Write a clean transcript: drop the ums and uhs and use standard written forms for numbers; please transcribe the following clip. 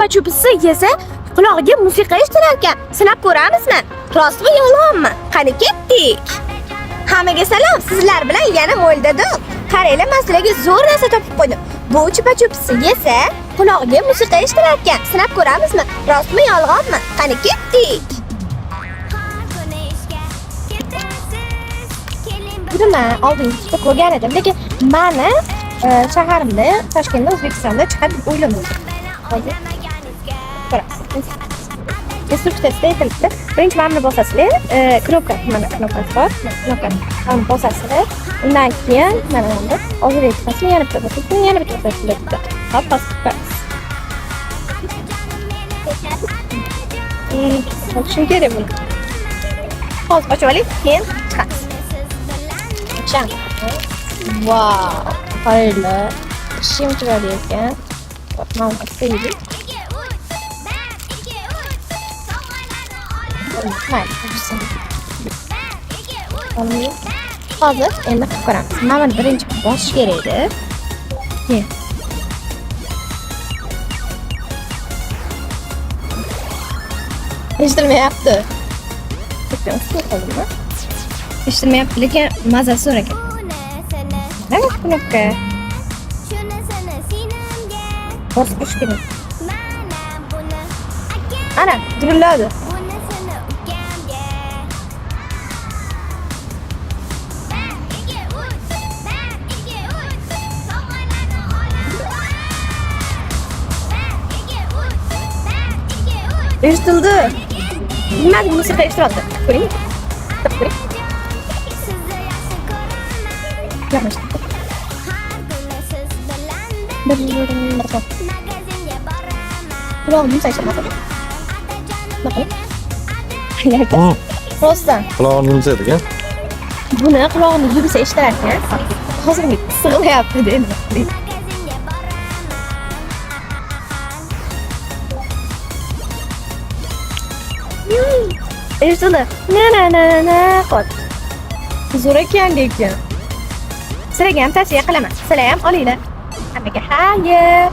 Chupa-chupisi yesa, qulog'iga musiqa eshitilar ekan. Sinab ko'ramizmi? Rostmi, yolg'onmi? Qani ketdik. Hammaga salom, sizlar bilan yana Mo'lda. Qaranglar, men sizlarga zo'r narsa topib qo'ydim. Bu chupa-chupisi yesa, qulog'iga musiqa eshitilar ekan. Sinab ko'ramizmi? Rostmi, yolg'onmi? Qani ketdik. Buni men oldin YouTube'da ko'rgan edim, lekin mani shaharimda, Toshkentda, O'zbekistonda chiqadi deb o'ylamadim. Hozir ko'ramiz. Instruksiyasida aytilibdi. Birinchi mana buni bosasizlar, knopka, mana knopkasi bor. Mana knopkani mana bosasizlar. Undan keyin mana bunda ozroq chiqasizlar, yana bitta bosasizlar, yana bitta bosasizlar debdi. Hop, bosib ko'ramiz. Ochishim kerak buni. Hozir ochib oling, keyin chiqamiz. Ochamiz. Vau, qaranglar. Shim chiroyli ekan. Mana buni qo'yaylik. Mayli, tursin. Olmaylik. Hozir endi qilib ko'ramiz. Mana buni birinchi bosish kerak edi. Keyin. Eshitilmayapti. Qo'ldimmi? Eshitilmayapti, lekin mazasi zo'r ekan. Mana knopka. Bosib qo'yish kerak. Ana, dirilladi. Eshitildi. Bilmadim, musiqa eshitilyapti. Ko'ring. Ko'ring. Yo'q, qulog'im yumsa eshitilmasa. Nima qilib? Rostdan. Qulog'ini yumsaydi ekan. Buni qulog'ini yumsa eshitilar ekan. Hozir sig'mayapti endi. Eshitildi. Na na na na na qot. Zo'r ekan lekin. Sizlarga ham tavsiya qilaman. Sizlar ham olinglar. Hammaga xayr.